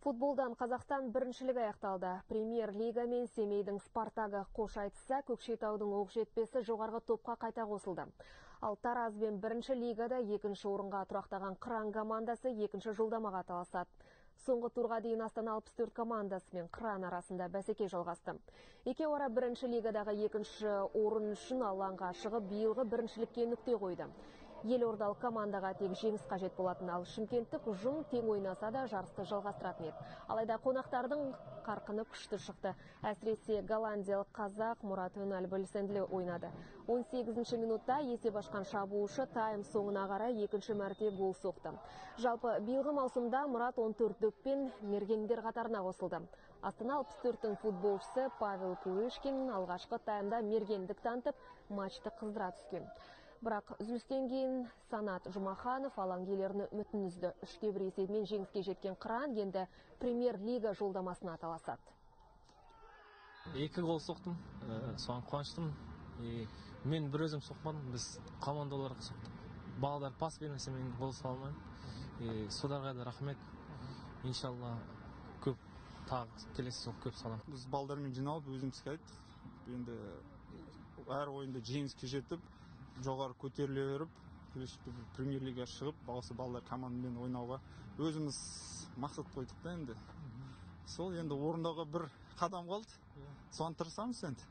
Футболдан Қазақстан біріншілігі аяқталды. Премьер-лига мен Семейдің Спартагы қош айтысса, Көкшетаудың Оқжетпесі жоғарғы топқа қайта қосылды. Ал Тараз бен бірінші лигада екінші орынға тұрақтаған Қыран командасы екінші жолдамаға таласады. Соңғы турға дейін Астана 64 командасы мен Қыран арасында бәсеке жалғасты. Екеуара бірінші лигадағы екінші орын үшін алаңға шығып, биылғы біріншілікке нүкте қойды. Елордалық командаға тек жеңіс қажет болатын, ал шымкенттік ұжым тең ойнаса да жарысты жалғастыратын еді. Алайда қонақтардың қарқыны күшті шықты. Әсіресе голландиялық қазақ Мұрат Өнал белсенділі ойнады. 18-ші минутта есеп ашқан шабуылшы тайм соңына қарай екінші мәрте гол соқты. Жалпы биылғы маусымда Мұрат 14 доппен мергендер қатарына қосылды. Астана 64-тің футболшысы Павел Пурышкин алғашқы таймда мергендік танытып, матчты қыздыра түскен. Бірақ үзілістен кейін Санат Жұмаханов алаң иелерінің үмітін үзді. 3-1 есебімен жеңіске жеткен Қыран енді премьер-лига жолдамасына таласады. 2 гол соқтым, соған қуаныштымын. Мен бір өзім соқпадым, біз командаларға соқтық. Балалар пас бермесе мен гол соға алмаймын. Соларға да рахмет. Иншалла көп тағы келесі жолы көп саламын. Біз балдармен жиналып өзімізге айттық. Енді әр ойында жеңіске жетіп, жоғары көтеріле беріп, келешекте премьер-лигаға шығып, осы балалар командамен ойнауға өзіміз мақсат қойдық та енді. Сол енді орындауға бір қадам қалды. Соған тырысамыз енді.